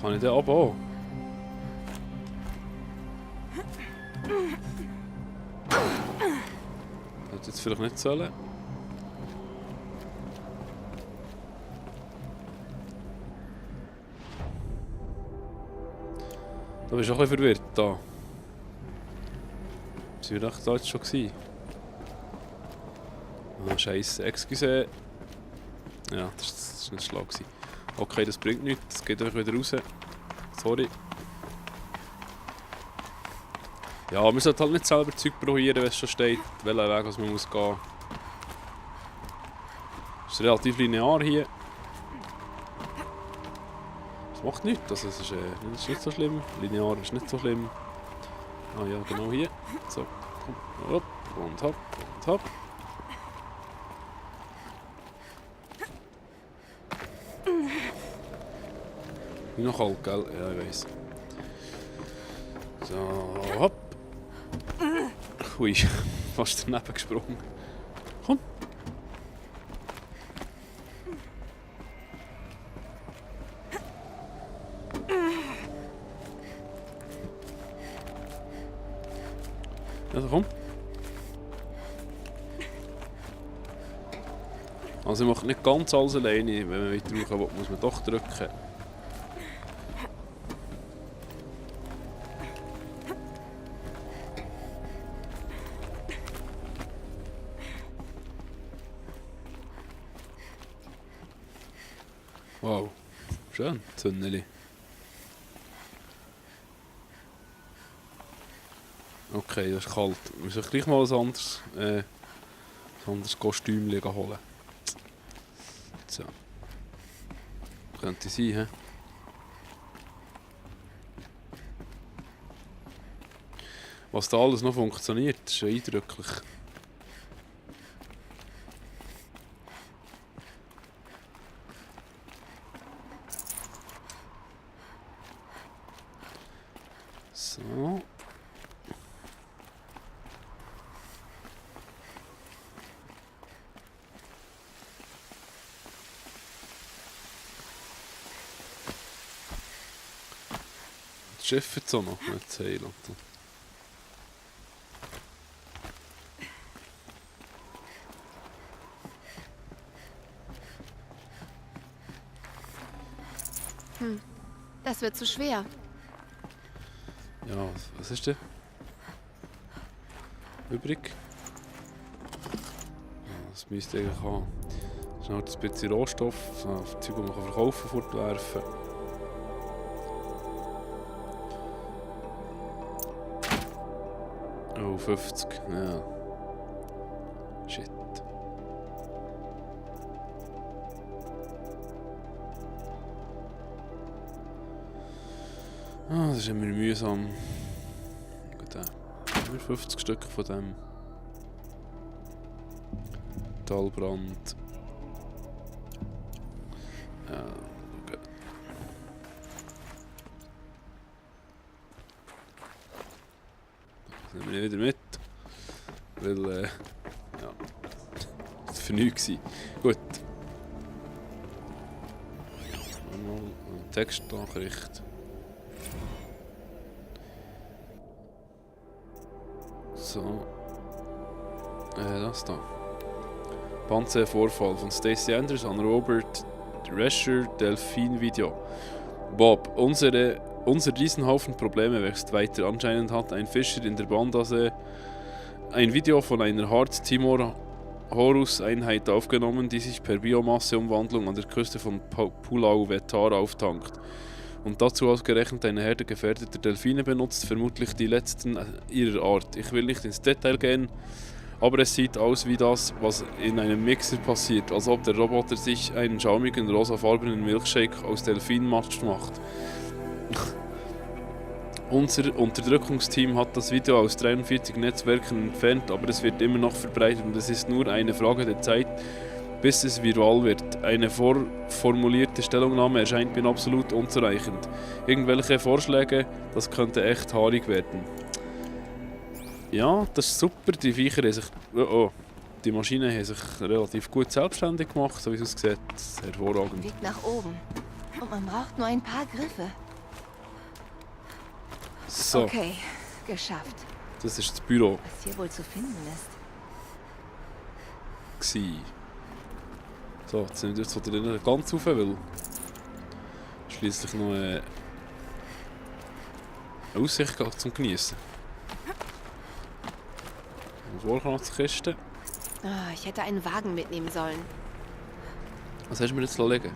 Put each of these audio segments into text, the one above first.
Kann ich den abhauen? Hätte jetzt vielleicht nicht sollen. Da bist du auch ein bisschen verwirrt. Da. Sind wir da jetzt schon gewesen? Ah, Scheiße. Excuse. Ja, das war nicht schlau gewesen. Okay, das bringt nichts. Das geht euch wieder raus. Sorry. Ja, man sollte halt nicht selber Zeug probieren, wenn es schon steht, welchen Weg man muss gehen. Es ist relativ linear hier. Das macht nichts, also es ist nicht so schlimm. Linear ist nicht so schlimm. Ah ja, genau hier. So, komm, hopp und hopp und hopp. Wie noch kalt, gell? Ja, ich weiss. So, hopp. Ui, fast daneben gesprungen. Komm. Also komm. Also ich mache nicht ganz alles alleine, wenn man weiter rauchen will, muss man doch drücken. Wow, schön, Zünneli. Okay, das ist kalt. Wir müssen gleich mal ein anderes Kostüm holen. So. Könnte sein, hä? Was da alles noch funktioniert, ist schon eindrücklich. So. Das Schiff jetzt auch noch nicht zählen. Das wird zu schwer. Ja, was ist denn? Übrig? Ja, das müsste eigentlich haben. Das ist halt ein bisschen Rohstoff, Zeug, das man verkaufen kann, fortwerfen. Oh, 50, ja. Shit. Ah, das ist immer mühsam. Gut, nur 50 Stück von dem. Talbrand. Ja, okay. Das nehmen wir wieder mit. Weil, ja. Das war für nichts. Gut. Mal eine Textnachricht. So. Das da. Panzervorfall von Stacey Anders an Robert Rescher Delfin-Video. Bob, unser Riesenhaufen Probleme wächst weiter. Anscheinend hat ein Fischer in der Bandase ein Video von einer Hard-Timor Horus-Einheit aufgenommen, die sich per Biomasseumwandlung an der Küste von Pulau Vetar auftankt. Und dazu ausgerechnet eine Herde gefährdeter Delfine benutzt, vermutlich die letzten ihrer Art. Ich will nicht ins Detail gehen, aber es sieht aus wie das, was in einem Mixer passiert, als ob der Roboter sich einen schaumigen rosafarbenen Milkshake aus Delfinmatsch macht. Unser Unterdrückungsteam hat das Video aus 43 Netzwerken entfernt, aber es wird immer noch verbreitet und es ist nur eine Frage der Zeit, bis es viral wird. Eine vorformulierte Stellungnahme erscheint mir absolut unzureichend. Irgendwelche Vorschläge, das könnte echt haarig werden. Ja, das ist super. Die Viecher haben sich... Die Maschinen haben sich relativ gut selbstständig gemacht, so wie es aussieht. Hervorragend. Weg nach oben. Und man braucht nur ein paar Griffe. So, Okay, geschafft. das ist das Büro. Was hier wohl zu finden ist. So, jetzt sind wir jetzt drinnen ganz rauf, weil schliesslich noch eine Aussicht zum Genießen. Und Wohlfahrtskiste. Ah, ich hätte einen Wagen mitnehmen sollen. Was hast du mir jetzt legen?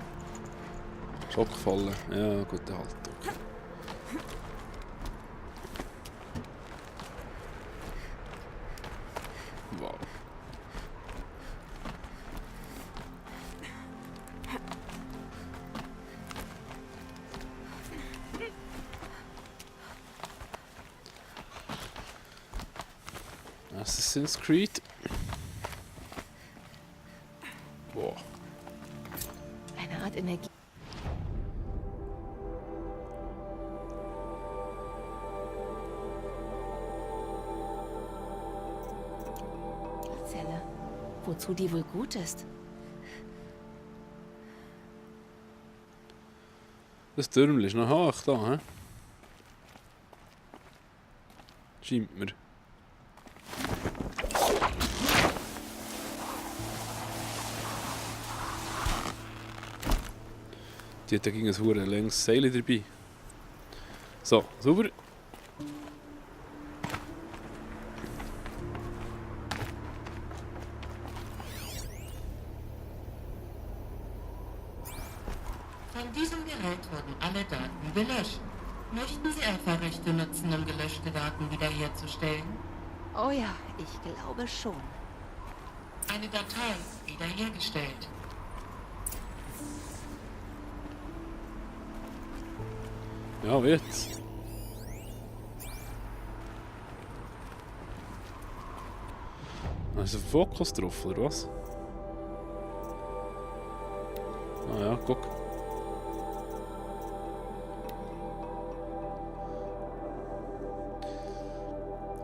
Schockfallen. Ja, gute Haltung. Wow. Assassin's Creed. Boah. Eine Art Energie. Zelle. Wozu die wohl gut ist? Das Türmchen ist noch hoch da, hä? Scheint mir. Die hat gegen ein hure längs Seil dabei. So, sauber. Von diesem Gerät wurden alle Daten gelöscht. Möchten Sie Alpha-Rechte nutzen, um gelöschte Daten wiederherzustellen? Oh ja, ich glaube schon. Eine Datei wiederhergestellt. Ja, jetzt. Da ist ein Fokus drauf, oder was? Ah ja, guck.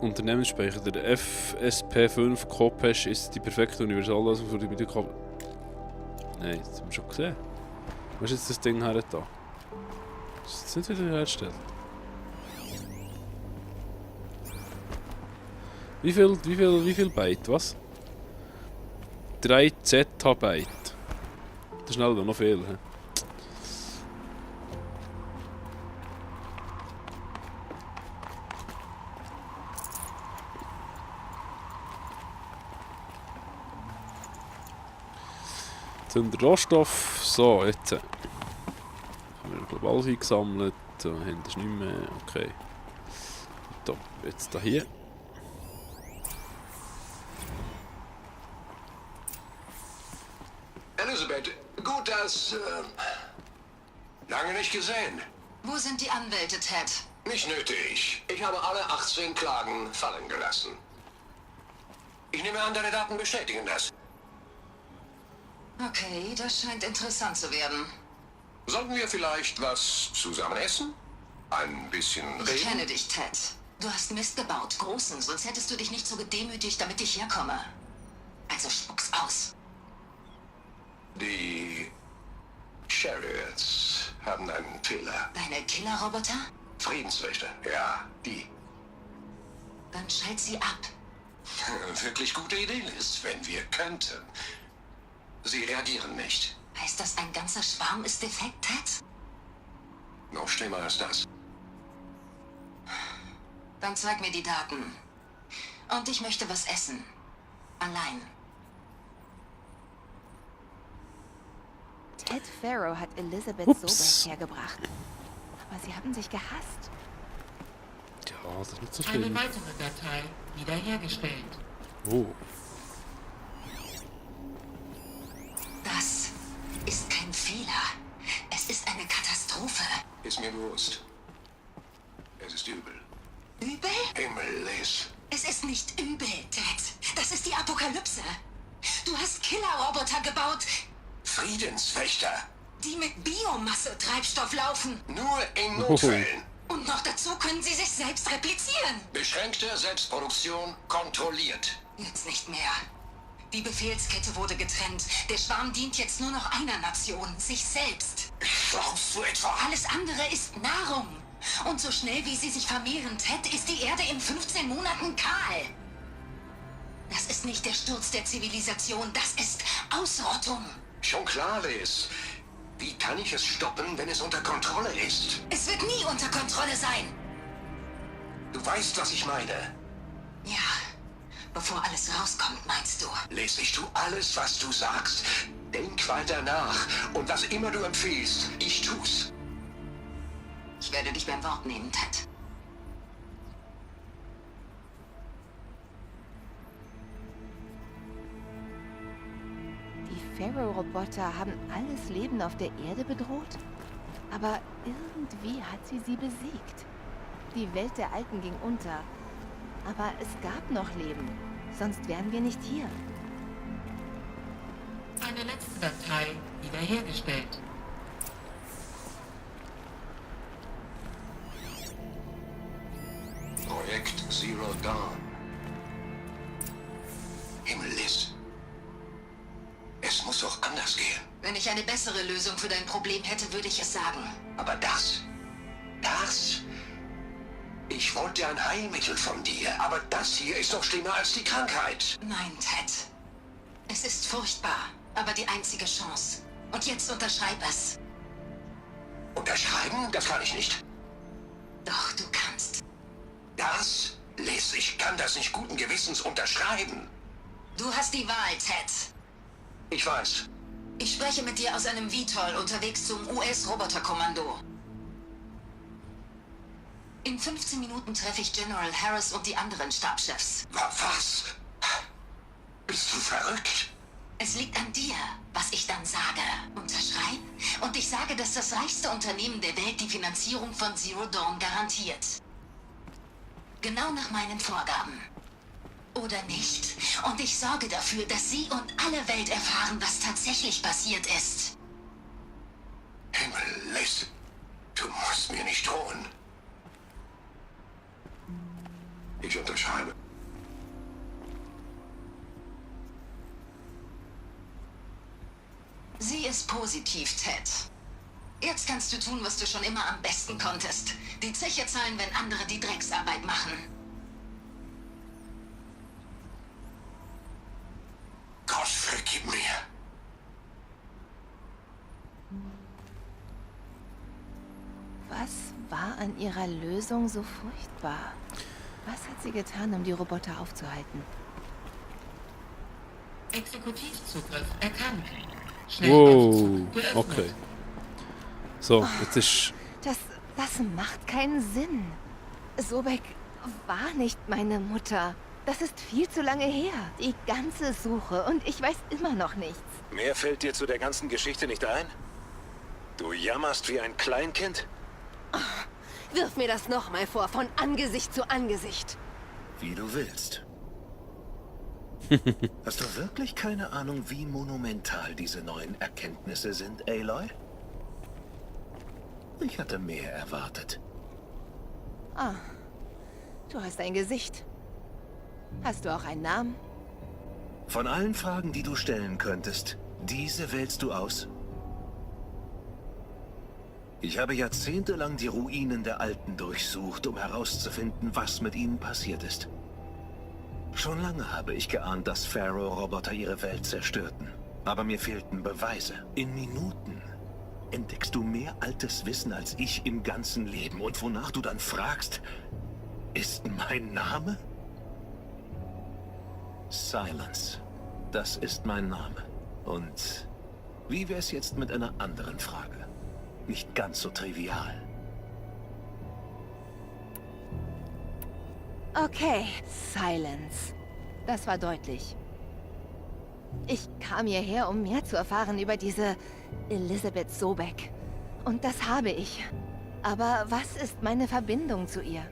Unternehmensspeicher. Der FSP5 Copash ist die perfekte Universallösung für die Videokabel. Nein, das haben wir schon gesehen. Was ist jetzt das Ding her da? Das ist jetzt nicht wieder hergestellt. Wie viel Byte, was? 3 Zettabyte. Das ist schnell noch viel. He? Zum Rohstoff. So, jetzt haben wir glaube alles eingesammelt. Da haben wir nicht mehr. Okay. Top. Jetzt da hier. Elisabeth, gut, dass... lange nicht gesehen. Wo sind die Anwälte, Ted? Nicht nötig. Ich habe alle 18 Klagen fallen gelassen. Ich nehme an, deine Daten bestätigen das. Okay, das scheint interessant zu werden. Sollten wir vielleicht was zusammen essen? Ein bisschen Ich reden? kenne dich, Ted. Du hast Mist gebaut, großen, sonst hättest du dich nicht so gedemütigt, damit ich herkomme. Also spuck's aus. Die Chariots haben einen Fehler. Deine Killerroboter? Friedenswächter, ja, die. Dann schalt sie ab. Wirklich gute Idee ist, wenn wir könnten. Sie reagieren nicht. Heißt das, ein ganzer Schwarm ist defekt, Ted? Noch schlimmer als das. Dann zeig mir die Daten. Und ich möchte was essen. Allein. Ted Farrow hat Elizabeth Ups. Sobek hergebracht. Aber sie haben sich gehasst. Ja, das ist nicht so Eine schlimm. weitere Datei wiederhergestellt. Oh. Das ist kein Fehler. Es ist eine Katastrophe. Ist mir bewusst. Es ist übel. Übel? Himmel, Liz. Es ist nicht übel, Ted. Das ist die Apokalypse. Du hast Killerroboter gebaut, Friedenswächter. die mit Biomasse-Treibstoff laufen. Nur in Notfällen. Und noch dazu können sie sich selbst replizieren. Beschränkte Selbstproduktion kontrolliert. Jetzt nicht mehr. Die Befehlskette wurde getrennt. Der Schwarm dient jetzt nur noch einer Nation, sich selbst. Glaubst du etwa? Alles andere ist Nahrung. Und so schnell wie sie sich vermehren, Ted, ist die Erde in 15 Monaten kahl. Das ist nicht der Sturz der Zivilisation, das ist Ausrottung. Schon klar, Liz. Wie kann ich es stoppen, wenn es unter Kontrolle ist? Es wird nie unter Kontrolle sein. Du weißt, was ich meine. Ja, bevor alles rauskommt, meinst du? Liz, ich tu alles, was du sagst. Denk weiter nach. Und was immer du empfiehlst, ich tu's. Ich werde dich beim Wort nehmen, Ted. Die Pharaoh-Roboter haben alles Leben auf der Erde bedroht? Aber irgendwie hat sie besiegt. Die Welt der Alten ging unter. Aber es gab noch Leben. Sonst wären wir nicht hier. Eine letzte Datei wiederhergestellt. Projekt Zero Dawn. Himmel, Liz. Es muss doch anders gehen. Wenn ich eine bessere Lösung für dein Problem hätte, würde ich es sagen. Aber das... Ich wollte ein Heilmittel von dir, aber das hier ist doch schlimmer als die Krankheit. Nein, Ted. Es ist furchtbar, aber die einzige Chance. Und jetzt unterschreib es. Unterschreiben? Das kann ich nicht. Doch, du kannst. Das? Liz, ich kann das nicht guten Gewissens unterschreiben. Du hast die Wahl, Ted. Ich weiß. Ich spreche mit dir aus einem VTOL unterwegs zum US-Roboterkommando. In 15 Minuten treffe ich General Harris und die anderen Stabschefs. Was? Bist du verrückt? Es liegt an dir, was ich dann sage. Unterschreib und ich sage, dass das reichste Unternehmen der Welt die Finanzierung von Zero Dawn garantiert. Genau nach meinen Vorgaben. Oder nicht? Und ich sorge dafür, dass Sie und alle Welt erfahren, was tatsächlich passiert ist. Himmel, Liz, du musst mir nicht drohen. Ich unterschreibe. Sieh es positiv, Ted. Jetzt kannst du tun, was du schon immer am besten konntest. Die Zeche zahlen, wenn andere die Drecksarbeit machen. Gott, vergib mir. Was war an ihrer Lösung so furchtbar? Was hat sie getan, um die Roboter aufzuhalten? Exekutivzugriff erkannt. Wow, geöffnet. okay. So, jetzt ist... Das macht keinen Sinn. Sobek war nicht meine Mutter. Das ist viel zu lange her. Die ganze Suche und ich weiß immer noch nichts. Mehr fällt dir zu der ganzen Geschichte nicht ein? Du jammerst wie ein Kleinkind? Wirf mir das nochmal vor, von Angesicht zu Angesicht. Wie du willst. Hast du wirklich keine Ahnung, wie monumental diese neuen Erkenntnisse sind, Aloy? Ich hatte mehr erwartet. Ah, du hast ein Gesicht. Hast du auch einen Namen? Von allen Fragen, die du stellen könntest, diese wählst du aus? Ich habe jahrzehntelang die Ruinen der Alten durchsucht, um herauszufinden, was mit ihnen passiert ist. Schon lange habe ich geahnt, dass Pharaoh-Roboter ihre Welt zerstörten. Aber mir fehlten Beweise. In Minuten entdeckst du mehr altes Wissen als ich im ganzen Leben. Und wonach du dann fragst, ist mein Name? Silence. Das ist mein Name. Und wie wär's jetzt mit einer anderen Frage? Nicht ganz so trivial. Okay, Silence. Das war deutlich. Ich kam hierher, um mehr zu erfahren über diese Elizabeth Sobek. Und das habe ich. Aber was ist meine Verbindung zu ihr?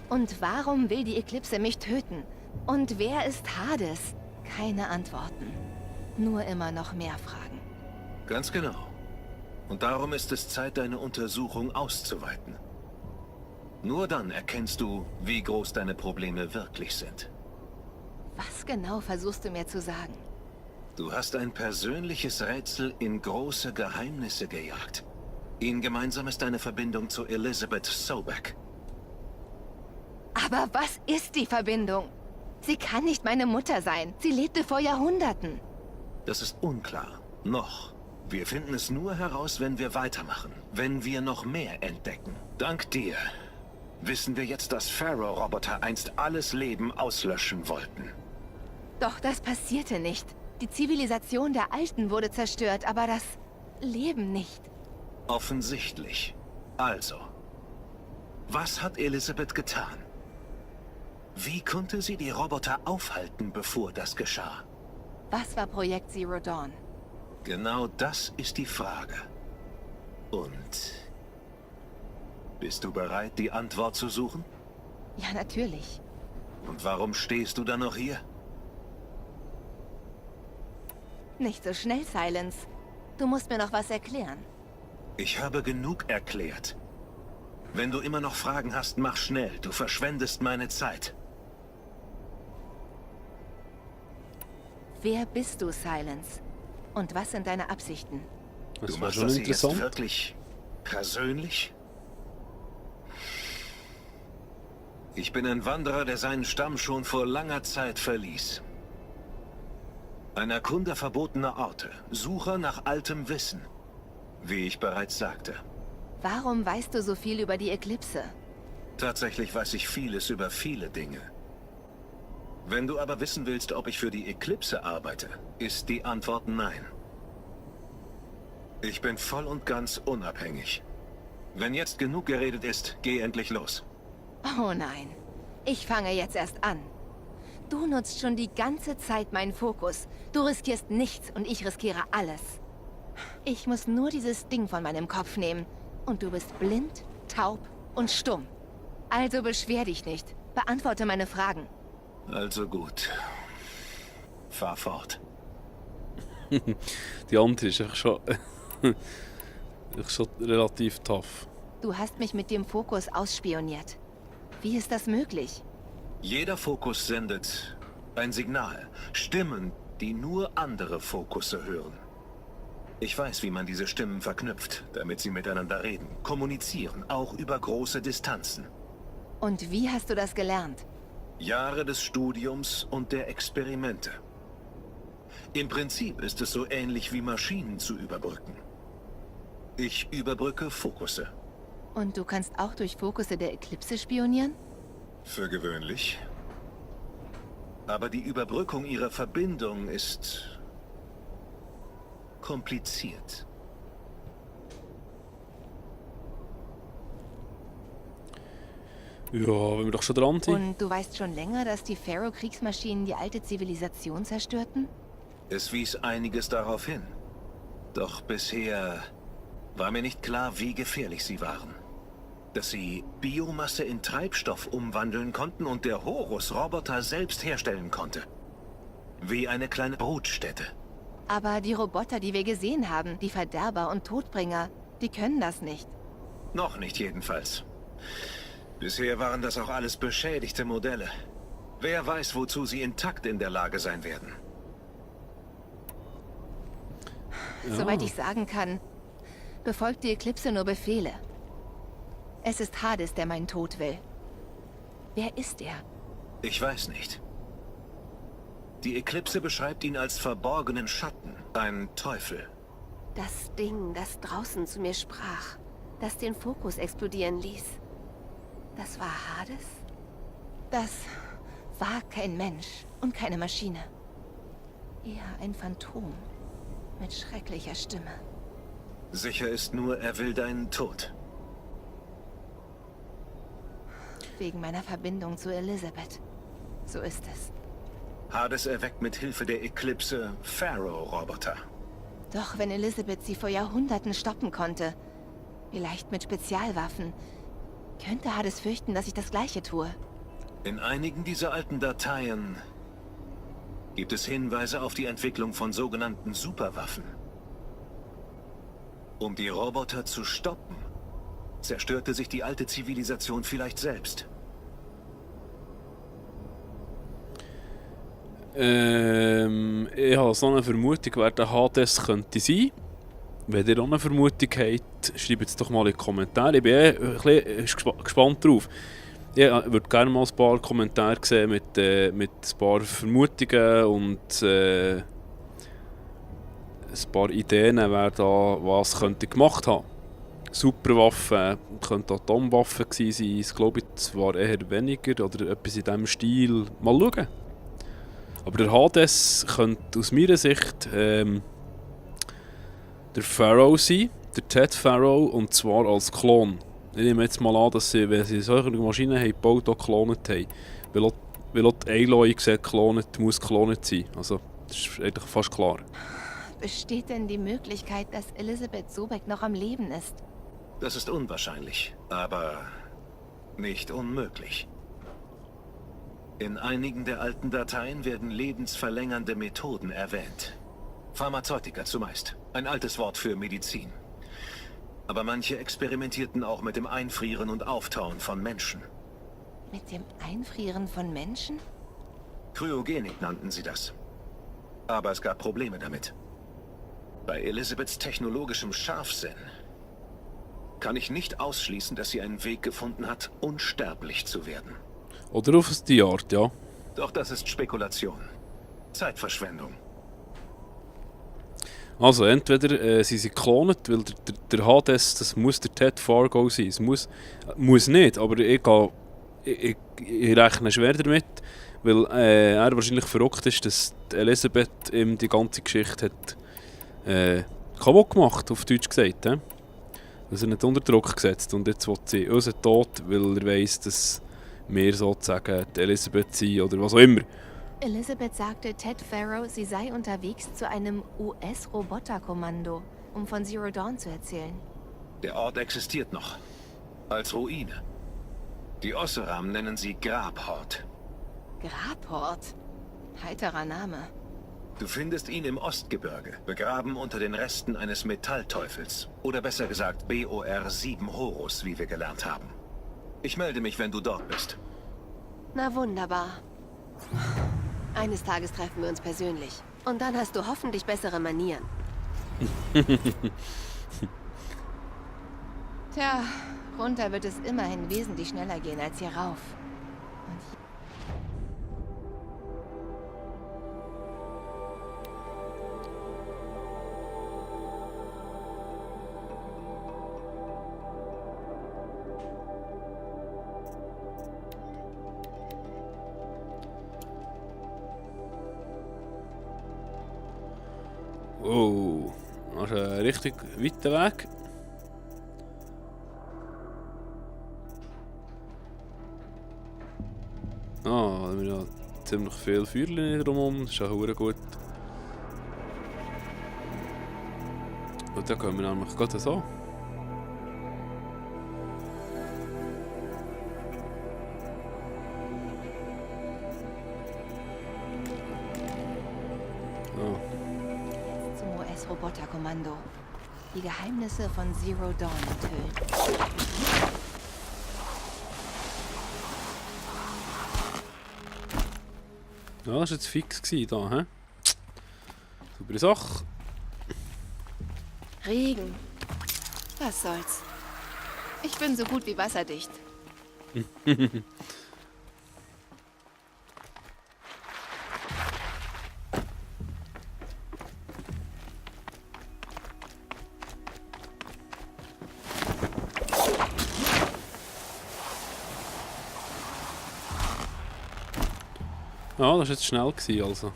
Und warum will die Eklipse mich töten? Und wer ist Hades? Keine Antworten. Nur immer noch mehr Fragen. Ganz genau. Und darum ist es Zeit, deine Untersuchung auszuweiten. Nur dann erkennst du, wie groß deine Probleme wirklich sind. Was genau versuchst du mir zu sagen? Du hast ein persönliches Rätsel in große Geheimnisse gejagt. Ihnen gemeinsam ist eine Verbindung zu Elizabeth Sobeck. Aber was ist die Verbindung? Sie kann nicht meine Mutter sein. Sie lebte vor Jahrhunderten. Das ist unklar. Noch. Wir finden es nur heraus, wenn wir weitermachen. Wenn wir noch mehr entdecken. Dank dir wissen wir jetzt, dass Pharaoh-Roboter einst alles Leben auslöschen wollten. Doch das passierte nicht. Die Zivilisation der Alten wurde zerstört, aber das Leben nicht. Offensichtlich. Also, was hat Elizabeth getan? Wie konnte sie die Roboter aufhalten, bevor das geschah? Was war Projekt Zero Dawn? Genau das ist die Frage. Und bist du bereit, die Antwort zu suchen? Ja, natürlich. Und warum stehst du dann noch hier? Nicht so schnell, Silence. Du musst mir noch was erklären. Ich habe genug erklärt. Wenn du immer noch Fragen hast, mach schnell. Du verschwendest meine Zeit. Wer bist du, Silence? Und was sind deine Absichten? Das Du war machst schon das hier jetzt interessant. wirklich persönlich? Ich bin ein Wanderer, der seinen Stamm schon vor langer Zeit verließ. Ein Erkunder verbotener Orte, Sucher nach altem Wissen, wie ich bereits sagte. Warum weißt du so viel über die Eklipse? Tatsächlich weiß ich vieles über viele Dinge. Wenn du aber wissen willst, ob ich für die Eklipse arbeite, ist die Antwort nein. Ich bin voll und ganz unabhängig. Wenn jetzt genug geredet ist, geh endlich los. Oh nein. Ich fange jetzt erst an. Du nutzt schon die ganze Zeit meinen Fokus. Du riskierst nichts und ich riskiere alles. Ich muss nur dieses Ding von meinem Kopf nehmen. Und du bist blind, taub und stumm. Also beschwer dich nicht. Beantworte meine Fragen. Also gut. Fahr fort. Die andere ist echt schon, echt schon relativ tough. Du hast mich mit dem Fokus ausspioniert. Wie ist das möglich? Jeder Fokus sendet ein Signal. Stimmen, die nur andere Fokusse hören. Ich weiß, wie man diese Stimmen verknüpft, damit sie miteinander reden, kommunizieren, auch über große Distanzen. Und wie hast du das gelernt? Jahre des Studiums und der Experimente. Im Prinzip ist es so ähnlich wie Maschinen zu überbrücken. Ich überbrücke Fokusse. Und du kannst auch durch Fokusse der Eklipse spionieren? Für gewöhnlich. Aber die Überbrückung ihrer Verbindung ist kompliziert. Ja, wenn wir doch schon dran sind. Und du weißt schon länger, dass die Pharaoh-Kriegsmaschinen die alte Zivilisation zerstörten? Es wies einiges darauf hin. Doch bisher war mir nicht klar, wie gefährlich sie waren. Dass sie Biomasse in Treibstoff umwandeln konnten und der Horus-Roboter selbst herstellen konnte. Wie eine kleine Brutstätte. Aber die Roboter, die wir gesehen haben, die Verderber und Todbringer, die können das nicht. Noch nicht jedenfalls. Bisher waren das auch alles beschädigte Modelle. Wer weiß, wozu sie intakt in der Lage sein werden. Soweit ich sagen kann, befolgt die Eklipse nur Befehle. Es ist Hades, der meinen Tod will. Wer ist er? Ich weiß nicht. Die Eklipse beschreibt ihn als verborgenen Schatten, ein Teufel. Das Ding, das draußen zu mir sprach, das den Fokus explodieren ließ. Das war Hades? Das war kein Mensch und keine Maschine. Eher ein Phantom mit schrecklicher Stimme. Sicher ist nur, er will deinen Tod. Wegen meiner Verbindung zu Elizabeth. So ist es. Hades erweckt mit Hilfe der Eklipse Pharaoh-Roboter. Doch wenn Elizabeth sie vor Jahrhunderten stoppen konnte, vielleicht mit Spezialwaffen, könnte Hades fürchten, dass ich das Gleiche tue. In einigen dieser alten Dateien gibt es Hinweise auf die Entwicklung von sogenannten Superwaffen. Um die Roboter zu stoppen, zerstörte sich die alte Zivilisation vielleicht selbst. Ich habe so eine Vermutung, wer der Hades könnte sein. Wenn ihr auch eine Vermutung habt, schreibt es doch mal in die Kommentare. Ich bin ein bisschen gespannt drauf. Ich würde gerne mal ein paar Kommentare sehen mit ein paar Vermutungen und ein paar Ideen, wer da was könnte gemacht haben. Superwaffen, könnte Atomwaffen gewesen sein, das glaube ich zwar eher weniger oder etwas in diesem Stil. Mal schauen. Aber der Hades könnte aus meiner Sicht der Pharaoh sein, der Ted Pharaoh, und zwar als Klon. Ich nehme jetzt mal an, dass sie, wenn sie solche Maschinen haben gebaut, auch geklont haben. Weil auch die Aloy gesagt, muss geklont sein. Also, das ist eigentlich fast klar. Besteht denn die Möglichkeit, dass Elizabeth Sobeck noch am Leben ist? Das ist unwahrscheinlich, aber nicht unmöglich. In einigen der alten Dateien werden lebensverlängernde Methoden erwähnt. Pharmazeutika zumeist. Ein altes Wort für Medizin. Aber manche experimentierten auch mit dem Einfrieren und Auftauen von Menschen. Mit dem Einfrieren von Menschen? Kryogenik nannten sie das. Aber es gab Probleme damit. Bei Elizabeths technologischem Scharfsinn kann ich nicht ausschließen, dass sie einen Weg gefunden hat, unsterblich zu werden. Oder auf die Art, ja. Doch das ist Spekulation. Zeitverschwendung. Also, entweder sie sind geklont, weil der Hades, das muss der Ted Fargo sein. Es muss nicht, aber ich rechne schwer damit, weil er wahrscheinlich verrückt ist, dass Elisabeth ihm die ganze Geschichte hat kaputt gemacht, auf Deutsch gesagt. Also nicht unter Druck gesetzt und jetzt will sie unseren Tod, weil er weiss, dass wir sozusagen die Elisabeth sind oder was auch immer. Elizabeth sagte Ted Pharaoh, sie sei unterwegs zu einem US-Roboterkommando, um von Zero Dawn zu erzählen. Der Ort existiert noch. Als Ruine. Die Osseram nennen sie Grabhort. Grabhort? Heiterer Name. Du findest ihn im Ostgebirge, begraben unter den Resten eines Metallteufels. Oder besser gesagt BOR 7 Horus, wie wir gelernt haben. Ich melde mich, wenn du dort bist. Na wunderbar. Eines Tages treffen wir uns persönlich. Und dann hast du hoffentlich bessere Manieren. Tja, runter wird es immerhin wesentlich schneller gehen als hier rauf. Oh, das ist ein richtig weiter Weg. Ah, da haben wir ja ziemlich viele Feuerchen drumherum, das ist ja verdammt gut. Und dann können wir nämlich gerade so. Zum US-Roboterkommando. Die Geheimnisse von Zero Dawn enthüllen. Ja, das war jetzt fix da, hä? Super Sache. Regen. Was soll's? Ich bin so gut wie wasserdicht. Ja, das war jetzt schnell gewesen, also.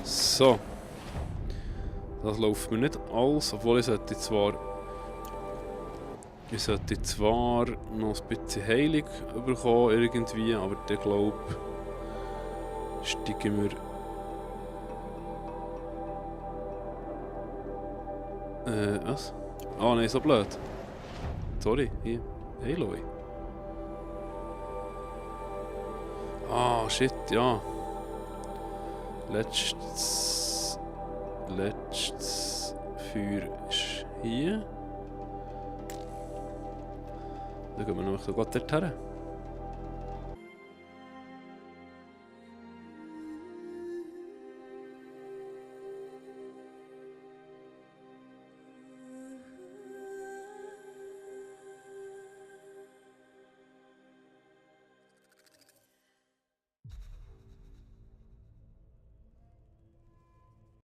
So. Das läuft mir nicht alles, obwohl ich sollte zwar noch ein bisschen Heilung bekommen irgendwie, aber ich glaube, steigen wir was? Ah, nein, so blöd. Sorry, hier. Aloy. Ah, shit, ja. Letztes Feuer ist hier. Dann gehen wir nämlich so dort hin.